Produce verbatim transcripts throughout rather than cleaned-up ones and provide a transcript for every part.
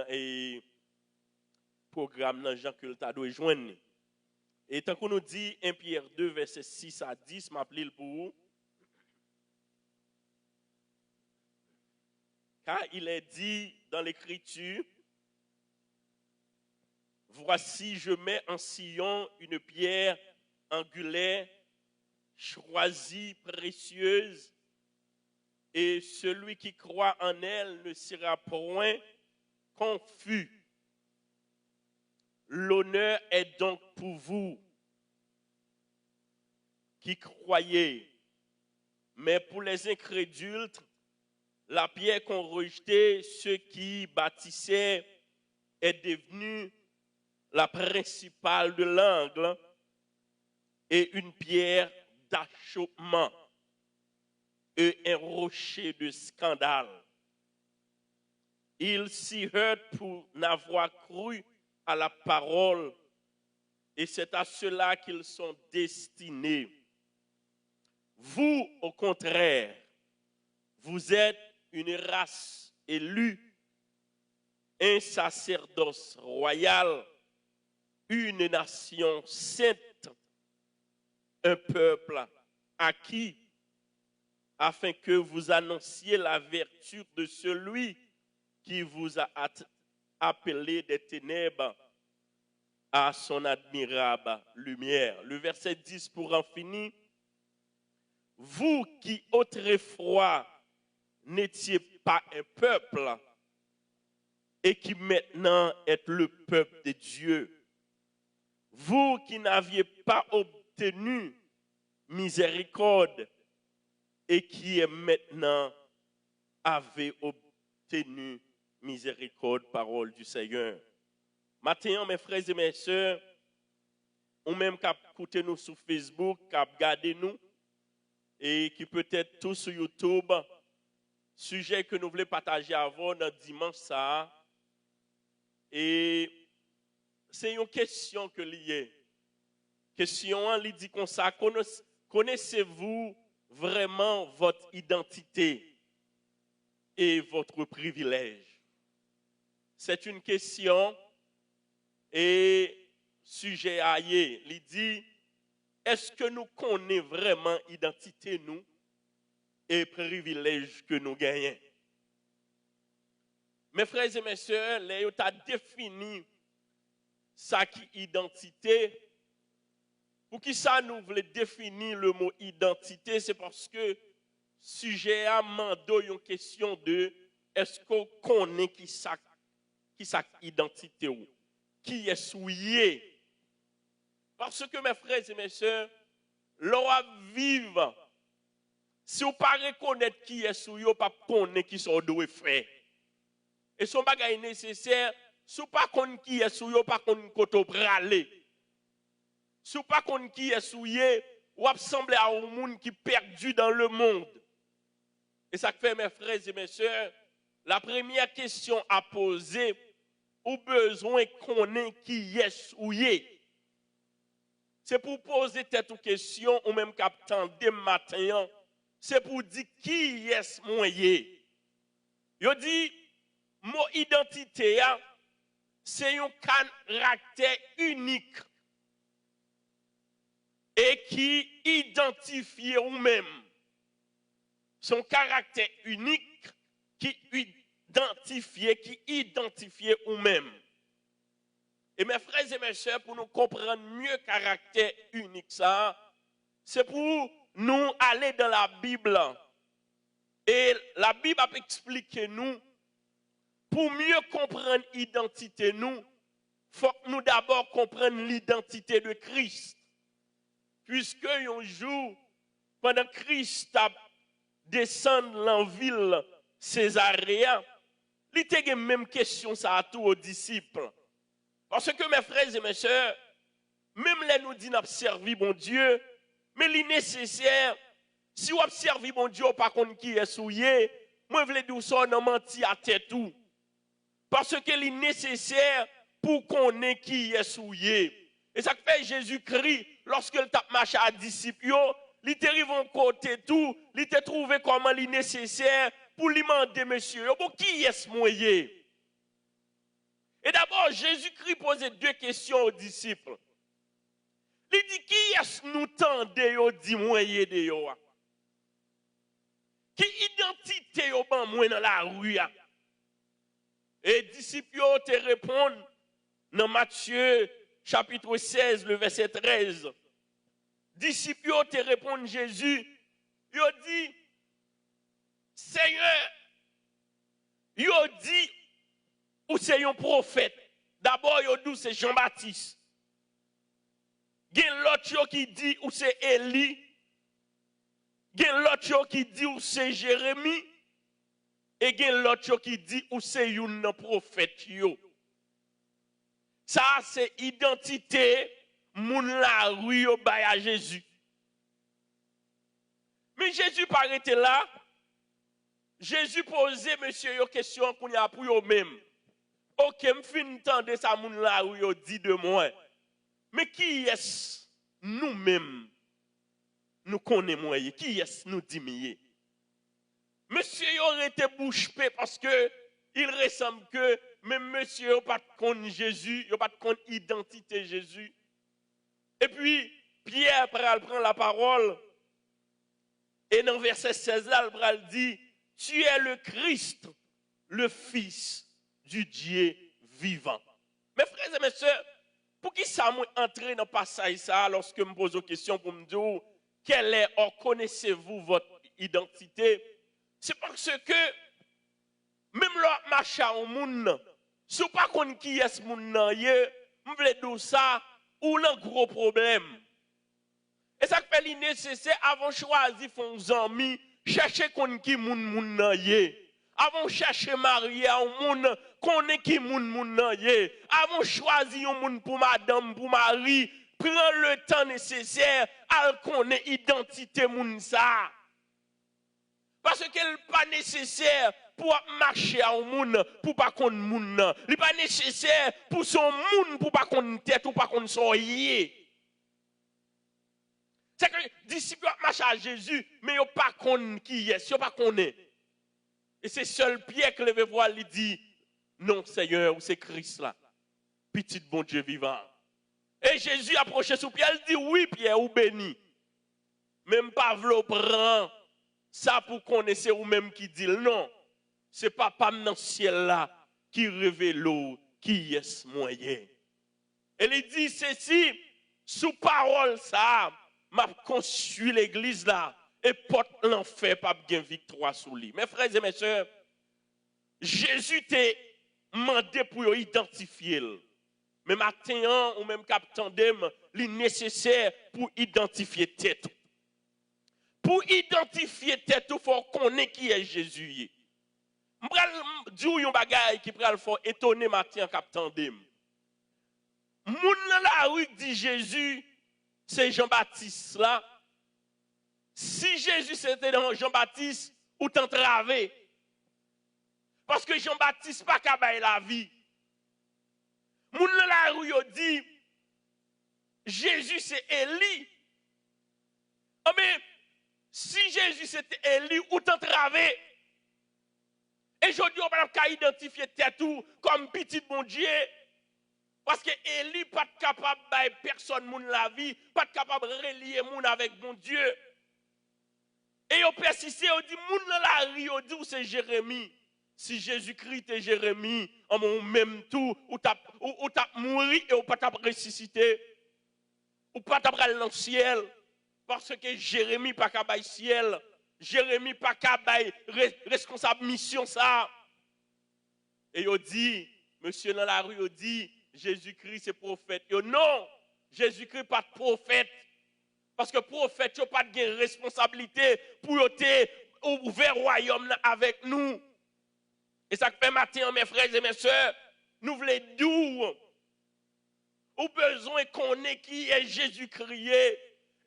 e pwogram nan jan ke l ta dwe jwenn li. E tankou nou di en Pyè de, vèsè sis a dis, m ap li l pou ou. Car il est dit dans l'Écriture, Voici, je mets en Sion une pierre angulaire, choisie, précieuse, et celui qui croit en elle ne sera point confus. L'honneur est donc pour vous qui croyez. Mais pour les incrédules, la pierre qu'ont rejetée ceux qui bâtissaient est devenue la principale de l'angle et une pierre d'achoppement et un rocher de scandale. Ils s'y heurtent pour n'avoir cru à la parole, et c'est à cela qu'ils sont destinés. Vous, au contraire, vous êtes une race élue, un sacerdoce royal, une nation sainte, un peuple acquis, afin que vous annonciez la vertu de celui qui vous a at- appelé des ténèbres à son admirable lumière. Le verset dix pour en finir. Vous qui autrefois n'étiez pas un peuple et qui maintenant êtes le peuple de Dieu, vous qui n'aviez pas obtenu miséricorde et qui maintenant avez obtenu miséricorde, parole du Seigneur. Maten an, mes frères et mes sœurs, ou menm k ap koute nou sou Facebook, k ap gade nou, e ki petèt tou sou YouTube, sijè ke nou vle pataje avè w nan dimanch sa a, e se yon kesyon ke li ye. Kesyon an, li di konsa, Connaissez-vous vraiment votre identité et votre privilège? C'est une question, e sijè a ye, li di, èske nou konnen vrèman idantite nou e privilèj ke nou genyen? Mes frères et mes sœurs, lè yo ta defini sa ki idantite, poukisa nou vle defini le mo idantite? Se paske sijè a mande w yon kesyon de, èske w konnen ki sa, ki sa k idantite w? Kiyès ou ye? Paske, mes frères et mes sœurs, lè w ap viv, si w pa rekonèt kiyès ou ye, w p ap konnen kisa w dwe fè. E se yon bagay nesesè, si w pa konn kiyès ou ye, w pa konn kote w prale. Si w pa konn kiyès ou ye, w ap sanble a yon moun ki pèdi dans le monde. E sa k fè, mes frères et mes sœurs, la première question à poser, ou bezwen konnen kiyès ou ye. Se pou w poze tèt ou kesyon, ou menm k ap tande m maten an, se pou w di, kiyès mwen ye? Yo di, mo idantite a, se yon karaktè inik e ki idantifye ou menm. Se yon karaktè inik ki idantifye, ki idantifye ou menm. E mes frères et mes sœurs, pou nou konprann mye karaktè inik sa a, se pou nou ale dans la Bible. E la Bib ap eksplike nou, pou mye konprann idantite nou, fòk nou dabò konprann l'identité de Christ. Puiske yon jou, pandan Kris t ap desann lan vil Sezare a, li te gen menm kesyon sa a tou o disip. Paske, mes frères et mes sœurs, menm lè nou di n ap sèvi Bondye, men li nesesè, si w ap sèvi Bondye, w pa konn kiyès ou ye, mwen vle di w sa, w nan manti a tèt ou. Paske li nesesè pou w konnen kiyès ou ye. E sa k fè Jezikri, lòske l t ap mache a disip yo, li te rive yon kote tou, li te twouve kòman li nesesè pou li mande mesye yo, bon, kiyès mwen ye? Jezikri poze de kesyon aux disciples. Li di, "Kiyès nou tande yo di mwen ye deyò a? Ki idantite yo ban mwen nan lari a?" E disip yo te reponn nan Matye chapit sèz, le vèsè trèz. Disip yo te reponn Jezi, yo di, "Senyè, yo di ou se yon pwofèt." Dabò, yo di w se Jan Batis. Gen lòt yo ki di ou se Eli. Gen lòt yo ki di ou se Jeremi. E gen lòt yo ki di ou se youn nan pwofèt yo. Sa a se idantite moun lari yo bay a Jezi. Men Jezi pa rete la. Jezi poze mesye yo kesyon an kounye a pou yo menm. "Oke, m fin tande sa moun lari yo di de mwen. Men kiyès nou menm nou konnen mwen ye? Kiyès nou di m ye?" Mesye yo rete bouch be paske il resanm ke menm mesye yo pa t konn Jezi, yo pa t konn idantite Jezi. Epi, Pyè pral pran lapawòl, e nan vèsè sèz la, l pral di, "Tu es le Christ, le Fils du Dieu vivant." Men frè e mesye, poukisa mwen antre nan pasaj sa a lòske m poze w kesyon pou m di w, "Quelle est, or connaissez-vous votre identité?" Se paske menm lè w ap mache a yon moun, si w pa konn kiyès moun nan ye, m vle di w sa, ou nan gwo pwoblèm. E sa k fè li nesesè, avan w chwazi fè yon zanmi, chèche konn ki moun moun nan ye. Avan w chèche marye a yon moun, konnen ki moun moun nan ye. Avan w chwazi yon moun pou madanm, pou mari, pran letan nesesè, al konnen idantite moun sa a. Paske l pa nesesè pou w ap mache a yon moun pou w pa konn moun nan. Li pa nesesè pou se yon moun pou w pa konn tèt ou, pa konn sa w ye. Se ke disip yo ap mache a Jezi, men yo pa konn kiyès, yo pa konnen. E se sèl Pyè k leve vwa l, li di, "Non, Senyè, ou se Kris la, Pitit Bondye vivan." E Jezi apwoche sou Pyè, l di, "Wi, Pyè, ou beni. Men m pa vle w pran sa pou konnen se ou menm ki di l, non. Se Papa m nan syèl la ki revele w kiyès mwen ye." E li di, "Se si, sou pawòl sa a, m ap konstwi legliz la, e pòt lanfè p ap gen viktwa sou li." Men frè e men sè, Jezi te mande pou yo idantifye l. Men maten an, ou menm k ap tande m, li nesesè pou idantifye tèt ou. Pou idantifye tèt ou, fò w konnen kiyès Jezi ye. M pral di w yon bagay ki pral fè w etone maten an k ap tande m. Moun nan lari k di Jezi se Jan Batis la. Si Jezi se te Jan Batis, ou t antrave. Paske Jan Batis pa ka bay lavi. Moun nan lari yo di, Jezi se Eli. Anben, si Jezi se te Eli, ou t antrave. E jodi a, ou pa t ap ka idantifye tèt ou kòm pitit Bondye. Paske Eli pa t kapab bay pèsòn moun lavi, pa t kapab relye moun avèk Bondye. E yo pèsiste, yo di, moun nan lari, yo di w se Jeremi. Si Jezikri te Jeremi, anben ou menm tou, ou t ap, ou, ou t ap mouri e ou pa t ap resisite. Ou pa t ap pral nan syèl, paske Jeremi pa ka bay syèl, Jeremi pa ka bay re-, reskonsab misyon sa a. E yo di, mesye nan lari yo di, Jezikri se pwofèt yo. Non, Jezikri pa t pwofèt. Paske pwofèt yo pa t gen responsablite pou yo te ouvè wayòm nan avèk nou. E sa k fè maten an, men frè e men sè, nou vle di w, ou bezwen konnen kiyès Jezikri ye.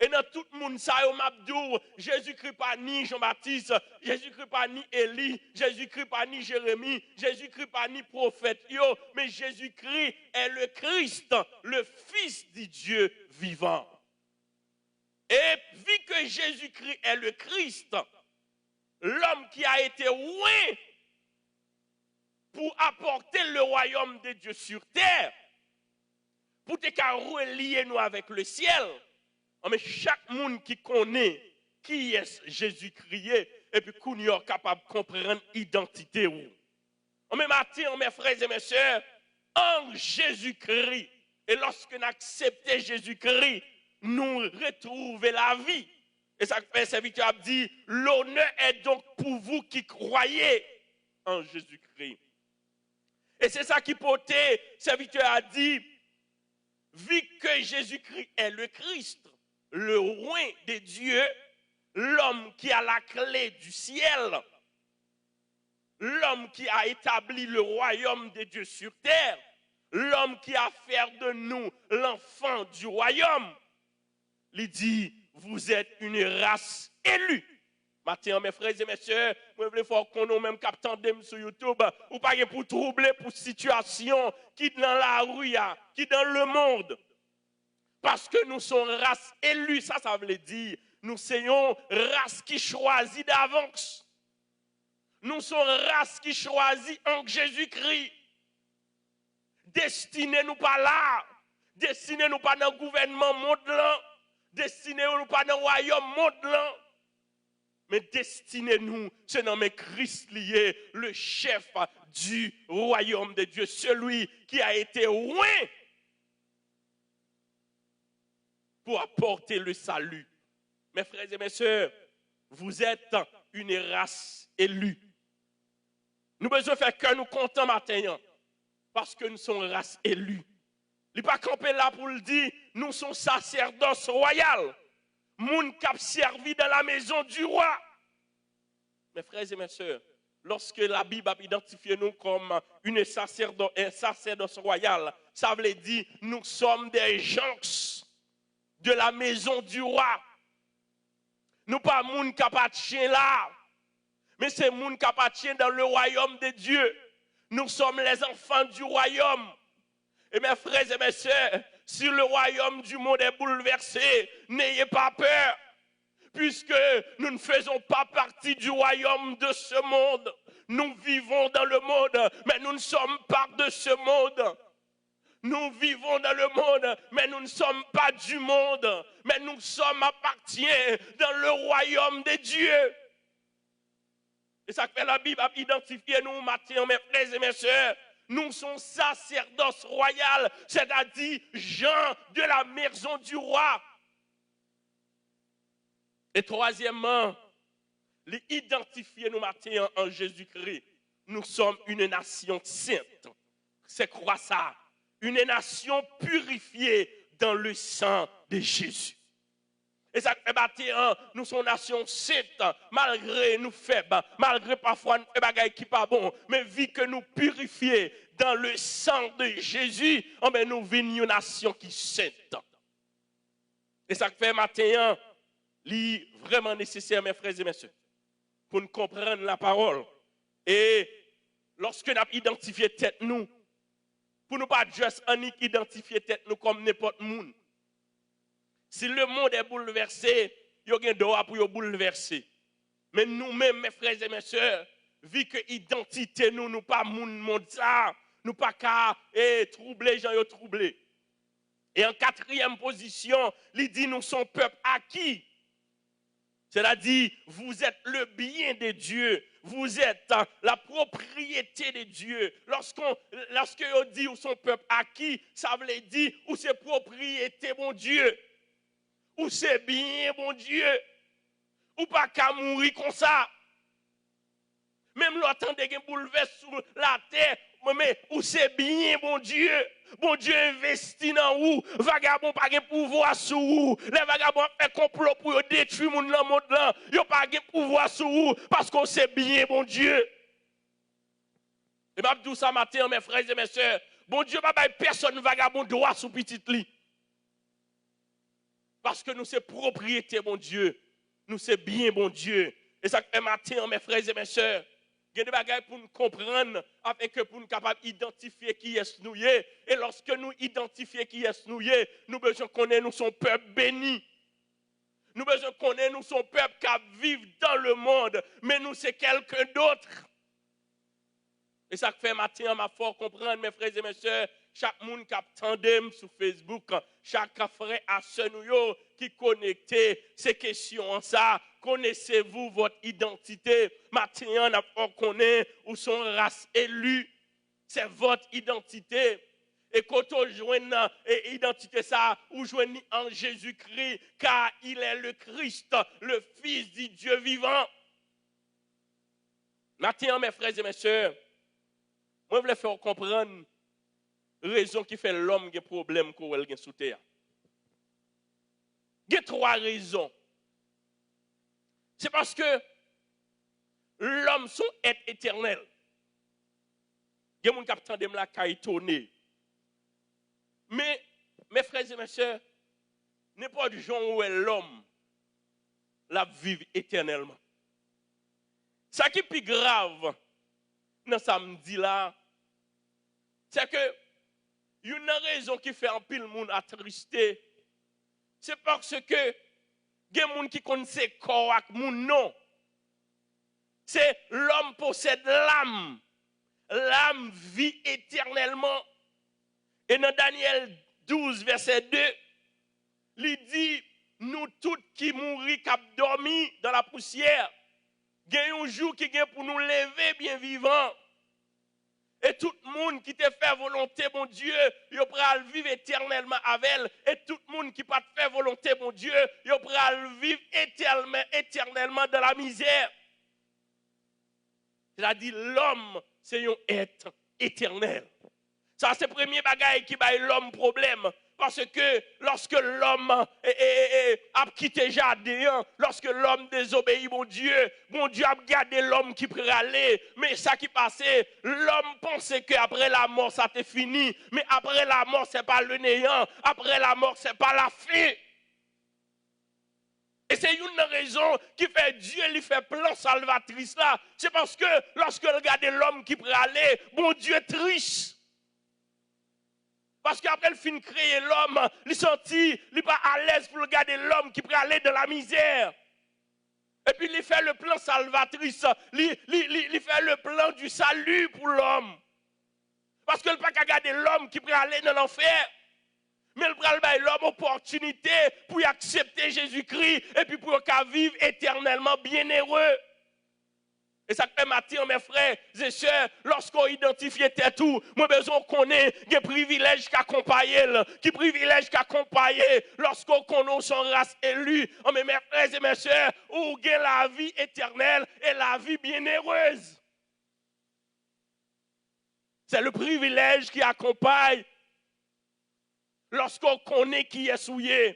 E nan tout moun sa yo, m ap di w, Jezikri pa ni Jan Batis, Jezikri pa ni Eli, Jezikri pa ni Jeremi, Jezikri pa ni pwofèt yo, men Jezikri est le Christ, le Fils du Dieu vivant. Et vu que Jésus-Christ est le Christ, l'homme qui a été oint, pour apporter le royaume de Dieu sur terre, pou te ka relye nou avèk le syèl, anben chak moun ki konnen kiyès Jezikri ye, epi kounye a w kapab konprann idantite w. Anben maten an, mes frères et mes sœurs, an Jezikri, e lòske n aksepte Jezikri, nou retwouve lavi. E sa k fè sèvitè a ap di, l'honneur est donc pour vous qui croyez en Jésus-Christ. E se sa ki pote sèvitè a di, vu que Jésus-Christ est le Christ, le Roi de Dieu, l'homme qui a la clé du ciel, l'homme qui a établi le royaume de Dieu sur terre, l'homme qui a fait de nous l'enfant du royaume, li di, vous êtes une race élue. Maten an, mes frères et mes sœurs, mwen vle fè w konnen, ou menm k ap tande m sou YouTube, ou pa gen pou twouble pou sitiyasyon ki nan lari a, ki dans le monde. Paske nou se yon ras eli, sa sa vle di, nou se yon ras ki chwazi davans. Nou se yon ras ki chwazi an Jezikri. Destine nou pa la. Destine nou pa nan gouvènman mond lan. Destine nou pa nan wayòm mond lan. Men destine nou, se nan men Kris li ye, le chef du royaume de Dieu, celui qui a été oint pour apporter le salut. Mes frères et mes sœurs, vous êtes une race élue. Nou bezwen fè kè nou kontan maten an, paske nou se yon ras eli. Li pa kanpe la pou l di, nou se yon sasèdòs wayal, moun k ap sèvi dans la maison du roi. Mes frères et mes sœurs, lorsque la Bible ap idantifye nou kòm une sasèdò, un sacerdoce royal, sa vle di nous sommes des gens de la maison du roi. Nou pa moun k apatyen la, men se moun k apatyen dans le royaume de Dieu. Nous sommes les enfants du royaume. Et mes frères et mes sœurs, si le royaume du monde est bouleversé, n'ayez pas peur, puisque nous ne faisons pas partie du royaume de ce monde. Nous vivons dans le monde, mais nous ne sommes pas de ce monde. Nous vivons dans le monde, mais nous ne sommes pas du monde, mais nous sommes appartiens dans le royaume de Dieu. E sa k fè Labib ap idantifye nou maten an, mes frères et mes sœurs, nou se yon sasèdòs wayal, sètadi jan de la maison du roi. E twazyèmman, li idantifye nou maten an an Jezikri. Nous sommes une nation sainte. C'est quoi ça? Une nation purifiée dans le sang de Jésus. E sa k fè maten an, nou se yon nasyon sent, malgre nou fèb, malgre pafwa nou fè bagay ki pa bon, men vi ke nou pirifye dans le sang de Jésus, anben nou vin yon nasyon ki sent. E sa k fè maten an, li vrèman nesesè, mes frères et mes sœurs, pou n konprann lapawòl. E lòske n ap idantifye tèt nou, pou nou pa just annik idantifye tèt nou kòm nenpòt moun. Si le monde est bouleversé, yo gen dwa pou yo boulvèse. Men nou menm, mes frères et mes sœurs, vi ke idantite nou, nou pa moun mond sa, nou pa ka e twouble jan yo twouble. E an katriyèm pozisyon, li di nou se yon pèp aki. Sètadi, vous êtes le bien de Dieu, vous êtes la propriété de Dieu. Lòske, lòske yo di ou se yon pèp aki, sa vle di ou se pwopriyete Bondye. Ou se byen Bondye. Ou pa ka mouri konsa. Menm lè w tande gen boulvès sou latè, men ou se byen Bondye. Bondye envesti nan ou. Vagabon pa gen pouvwa sou ou. Lè vagabon ap fè konplo pou yo detwi moun nan mond lan, yo pa gen pouvwa sou ou, paske w se byen Bondye. E m ap di w sa maten an, mes frères et mes sœurs, Bondye pa bay pèsonn vagabon dwa sou pitit li. Paske nou se pwopriyete Bondye. Nou se byen Bondye. E sa k fè maten an, mes frères et mes sœurs, gen de bagay pou n konprann, afenke pou n kapab idantifye kiyès nou ye. E lòske nou idantifye kiyès nou ye, nou bezwen konnen nou se yon pèp beni. Nou bezwen konnen nou se yon pèp k ap viv dans le monde, men nou se quelqu'un d'autre. E sa k fè maten an, m ap fè w konprann, mes frères et mes sœurs, chak moun k ap tande m sou Facebook, chak frè a sè nou yo ki konekte, se kesyon an sa, connaissez-vous votre identité? Maten an, n ap fè w konnen ou se yon ras eli. C'est votre identité. E kote w jwenn nan, e idantite sa, ou jwenn li an Jezikri, car il est le Christ, le Fils du Dieu vivant. Maten an, mes frères et mes sœurs, mwen vle fè w konprann rezon ki fè lòm gen pwoblèm ke w wè l gen sou tè a. Gen twa rezon. Se paske lòm se yon èt etènèl. Gen moun k ap tande m la ka etone. Men, mes frères et mes sœurs, nenpòt jan w wè lòm, l ap viv etènèlman. Sa ki pi grav nan sa m di la, se ke youn nan rezon ki fè anpil moun atriste, se paske gen moun ki konn se kò ak moun non. Se l'homme possède l'âme. L'âme vit éternellement. E nan Danyèl douz, vèsè de, li di, nou tout ki mouri, k ap dòmi dans la poussière, gen yon jou ki gen pou nou leve byen vivan. E tout moun ki te fè volonte Bondye, yo pral viv etènèlman avè l. E tout moun ki pa t fè volonte Bondye, yo pral viv etèlman, etènèlman dans la misère. Sètadi, lòm se yon èt etènèl. Sa se premye bagay ki bay lòm pwoblèm. Paske lòske lòm e, e, e, e, ap kite jaden an, lòske lòm dezobeyi Bondye, Bondye ap gade lòm ki prale. Men sa ki pase, lòm panse ke après la mort sa te fini. Men après la mort, c'est pas le néant. Après la mort, c'est pas la fin. E se youn nan rezon ki fè Dye li fè plan salvatris la. Se paske lòske l gade lòm ki prale, Bondye tris. Paske apre l fin kreye lòm, li santi li pa alèz pou l gade lòm ki prale dans la misère. Epi li fè le plan salvatris, li, li, li, li fè le plan du salut pou lòm. Paske l pa ka gade lòm ki prale nan lanfè. Men l pral bay lòm opòtinite pou y aksepte Jezikri epi pou yo ka viv etènèlman byennere. E sa k fè maten an, mes frères et sœurs, lòske w idantifye tèt ou, mwen bezwen w konnen gen privilèj k akonpaye l. Ki privilèj k akonpaye lòske w konnen w se yon ras eli? Anben, mes frères et mes sœurs, ou gen lavi etènèl e lavi byennerez. C'est le privilège qui accompagne lorsque w konnen kiyès ou ye.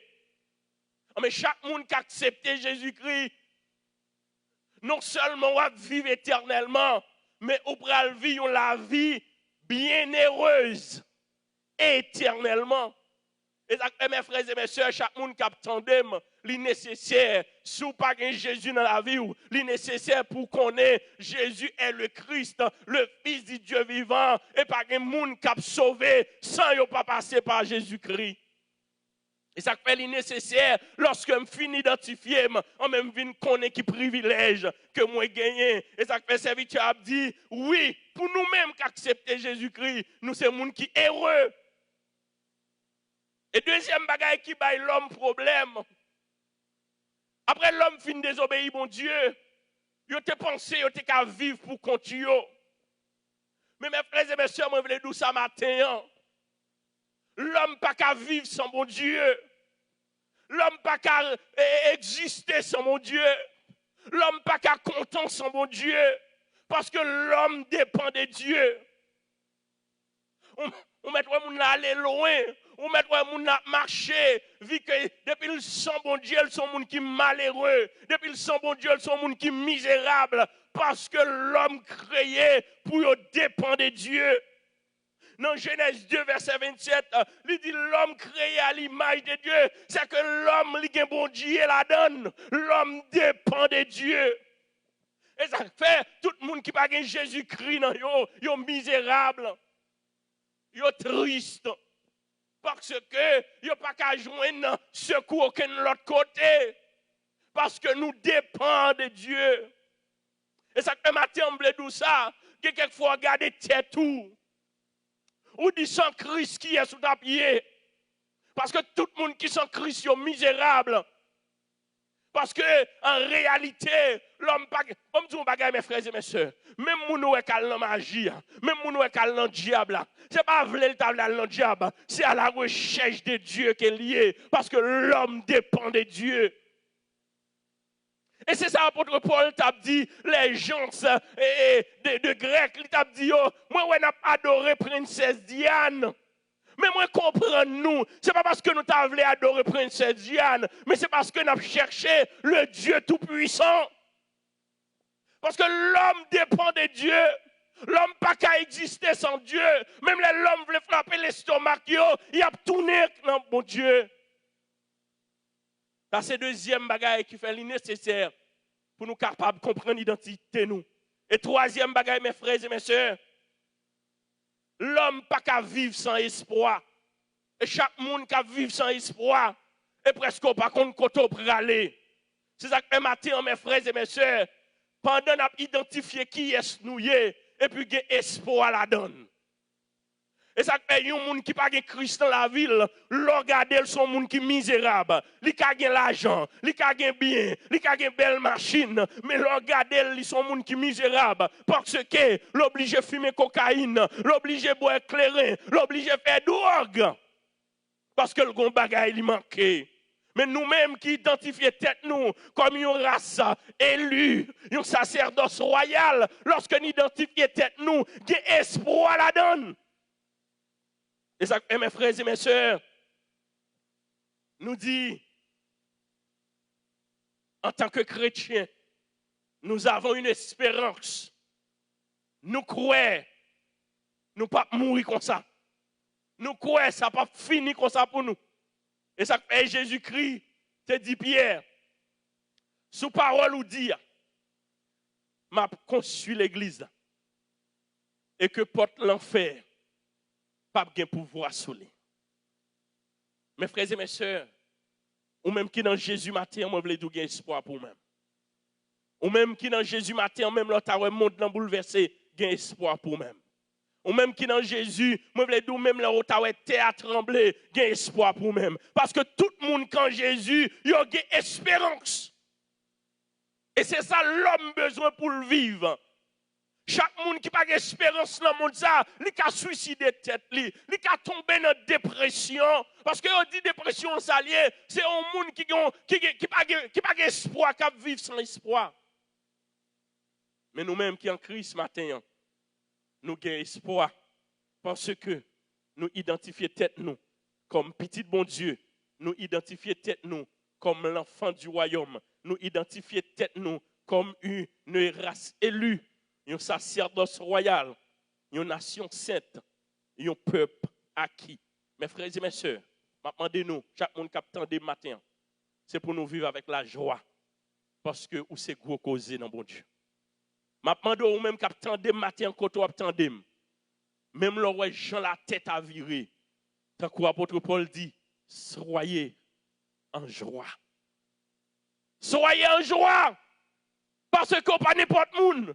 Anben, chak moun k aksepte Jezikri, non sèlman w ap viv etènèlman, men ou pral viv yon lavi byennerez etènèlman. E sa k fè, mes frères et mes sœurs, chak moun k ap tande m, li nesesè, si w pa gen Jezi nan lavi w, li nesesè pou w konnen Jésus est le Christ, le Fils du Dieu vivant, e pa gen moun k ap sove san yo pa pase pa Jezikri. E sa k fè li nesesè, lòske m fin idantifye m, anben m vin konnen ki privilèj ke mwen genyen. E sa k fè sèvitè a ap di, wi, pou nou menm k aksepte Jezikri, nou se moun ki ere. E dezyèm bagay ki bay lòm pwoblèm, apre lòm fin dezobeyi Bondye, yo te panse yo te ka viv pou kont yo. Men, mes frères et mes sœurs, mwen vle di w sa maten an, lòm pa ka viv san Bondye. Lòm pa ka e, e, egziste san Bondye. Lòm pa ka kontan san Bondye. Paske lòm depann de Dye. Ou, ou mèt wè moun nan ale lwen. Ou mèt wè moun nan ap mache. Vi ke depi l san Bondye, l se yon moun ki malere. Depi l san Bondye, l se yon moun ki mizerab. Paske lòm kreye pou yo depann de Dye. Nan Jenèz de, vèsè vennsèt, li di, l'homme créé à l'image de Dieu. Sèke lòm, li gen Bondye ladan l. Lòm depann de Dye. E sa k fè, tout moun ki pa gen Jezikri nan yo, yo mizerab, yo tris. Paske yo pa ka jwenn sekou okenn lòt kote. Paske nou depann de Dye. E sa k fè maten an, m vle di w sa, Gade kèk fwa, gade tèt ou. Ou di, san Kris, kiyès ou t ap ye? Paske tout moun ki san Kris yo mizerab. Paske, an reyalite, lòm pa gen. Ban m di yon bagay, mes frères et mes sœurs. Menm moun ou wè k al nan maji a, menm moun ou wè k al nan dyab la, se pa vle l ta vle al nan dyab, se à la recherche de Dieu ke l ye. Paske lòm depan de Dye. E se sa apot Pòl t ap di, les gens e, e, de, de Grèk, li t ap di yo, mwen wè n ap adore prensès Dyàn. Men mwen konprann nou, se pa paske nou ta vle adore prensès Dyàn, men se paske n ap chèche le Dieu Tout-Puissant. Paske lòm depan de Dye. Lòm pa ka egziste san Dye. Menm lè lòm vle frape lestomak yo, y ap tounen nan Bondye. Sa se dezyèm bagay ki fè li nesesè pou nou kapab konprann idantite nou. E twazyèm bagay, mes frères et mes sœurs, lòm pa ka viv san espwa. E chak moun k ap viv san espwa, e prèske w pa konn kote w prale. Se sa k fè maten an, mes frères et mes sœurs, pandan n ap idantifye kiyès nou ye, epi gen espwa ladan n. E sa k fè yon moun ki pa gen Kris nan lavi l, lè w gade l, se yon moun ki mizerab. Li ka gen lajan, li ka gen byen, li ka gen bèl machin, men lè w gade l, li se yon moun ki mizerab, paske l oblije fimen kokayin, l oblije bwè kleren, l oblije fè dwòg, paske l gon bagay li manke. Men nou menm ki idantifye tèt nou kòm yon ras eli, yon sasèdòs wayal, lòske n idantifye tèt nou, gen espwa ladan n. E sa k fè, mes frères et mes sœurs, nou di, en tant que chrétiens, nous avons une espérance. Nou kwè nou p ap mouri konsa. Nou kwè sa p ap fini konsa pou nou. E sa k fè Jezikri te di Pyè, sou pawòl ou di a, m ap konstwi legliz la, e ke pòt lanfè p ap gen pouvwa sou li. Mes frères et mes sœurs, ou menm ki nan Jezi maten an, mwen vle di w gen espwa pou ou menm. Ou menm ki nan Jezi maten an, menm lè w ta wè mond lan boulvèse, gen espwa pou ou menm. Ou menm ki nan Jezi, mwen vle di w, menm lè w ta wè tè a tranble, gen espwa pou ou menm. Paske tout moun ki an Jezi, yo gen esperans. E se sa lòm bezwen pou l viv. Chak moun ki pa gen esperans nan mond sa, li ka swiside tèt li, li ka tonbe nan depresyon. Paske yo di depresyon sa l ye, se yon moun ki gen, ki gen, ki pa gen, ki pa gen espwa, k ap viv san espwa. Men nou menm ki an Kris maten an, nou gen espwa, paske nou idantifye tèt nou kòm pitit Bondye, nou idantifye tèt nou kòm l'enfant du royaume, nou idantifye tèt nou kòm une race élue, yon sasèdòs wayal, yon nasyon sent, yon pèp aki. Mes frères et mes sœurs, m ap mande nou, chak moun k ap tande m maten an, se pou nou viv avèk lajwa, paske ou se gwo koze nan Bondye. M ap mande w, ou menm k ap tande m maten an, kote w ap tande m, menm lè w wè jan latè ta vire, tankou apot Pòl di, soyez en joie. Soyez en joie, paske w pa nenpòt moun.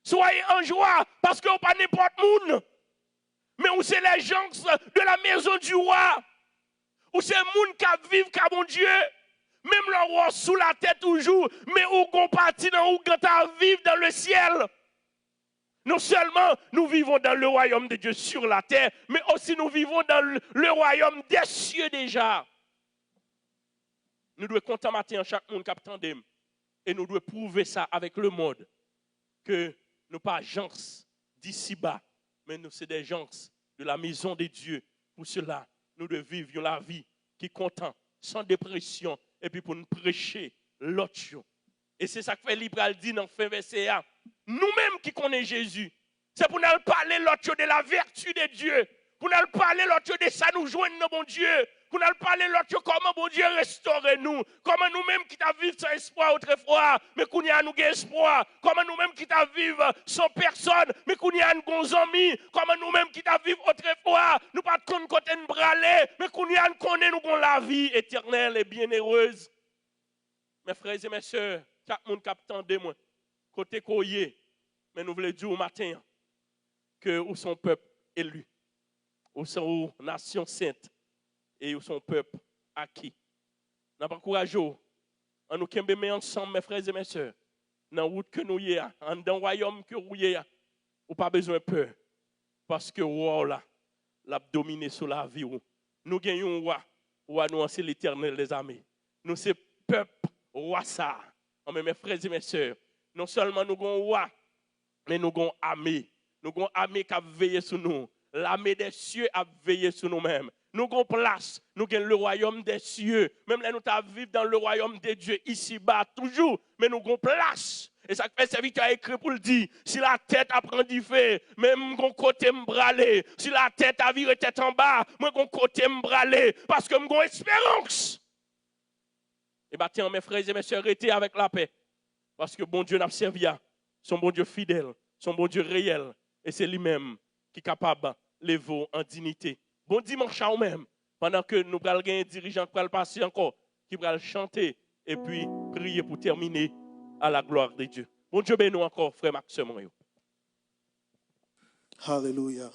Soyez en joie, paske w pa nenpòt moun. Men ou se les gens de la maison du roi. Ou se moun k ap viv ka Bondye. Menm lè w sou latè toujou, men ou gon pati nan ou k ta viv dans le ciel. Non seulement nous vivons dans le royaume de Dieu sur la terre, mais aussi nous vivons dans le, le royaume des cieux déjà. Nou dwe kontan maten an, chak moun k ap tande m. E nou dwe pwouve sa avèk lemonn, ke nou pa gens disiba, men nou se des gens de la maison de Dieu. Pou sela, nou dwe viv yon lavi ki kontan, san depresyon, epi pou n preche lòt yo. E se sa k fè li pral di nan fen vèsè a, nou menm ki konnen Jezi, se pou n al pale lòt yo de la vertu de Dye, pou n al pale lòt yo de sa nou jwenn nan Bondye, pou n al pale lòt yo kòman Bondye restore nou, kòman nou menm ki t ap viv san espwa otrefwa, men kounye a nou gen espwa, kòman nou menm ki t ap viv san pèsòn, men kounye a n gon zanmi, kòman nou menm ki t ap viv otrefwa, nou pa t konn kote n prale, men kounye a n konnen nou gon lavi etènèl e byennerez. Mes frères et mes sœurs, chak moun k ap tande mwen, kote ke w ye, Men nou vle di w maten an ke ou se yon pèp eli. Ou se yon nasyon sent. E ou se yon pèp aki. N ap ankouraje w. Ann nou kenbe men ansanm, mè frè e mè sè. Nan wout ke nou ye a, anndan wayòm ke ou ye a, ou pa bezwen pè. Paske wa w la, l ap domine sou lavi w. Nou gen yon wa. Wa nou an se Letènèl dèzame. Nou se pèp wa sa a. Anben, mè frè e mè sè, non sèlman nou gen yon wa, men nou gen yon ame. Nou gen yon ame k ap veye sou nou. Lame dè sye ap veye sou nou menm. Nou gen yon plas. Nou gen le wayòm dè sye. Menm lè nou ta viv dan le wayòm de Dye isiba toujou, men nou gen yon plas. E sa k fè sèvitè a ekri pou l di, si latè ta pran dife, men m gon kote m prale. Si latè ta vire tèt anba, mwen gon kote m prale. Paske m gon esperans. E maten an, mè frè e mè sè, rete avèk lapè. Paske Bondye n ap sèvi a, se yon Bondye fidèl, se yon Bondye reyèl. E se li menm ki kapab leve w an dinite. Bon dimanch a ou menm, pandan ke nou pral gen dirijan k pral pase ankò, ki pral chante epi priye pou tèmine à la gloire de Dieu. Bondye beni w ankò, frè m ak sè mwen yo. Alelouya.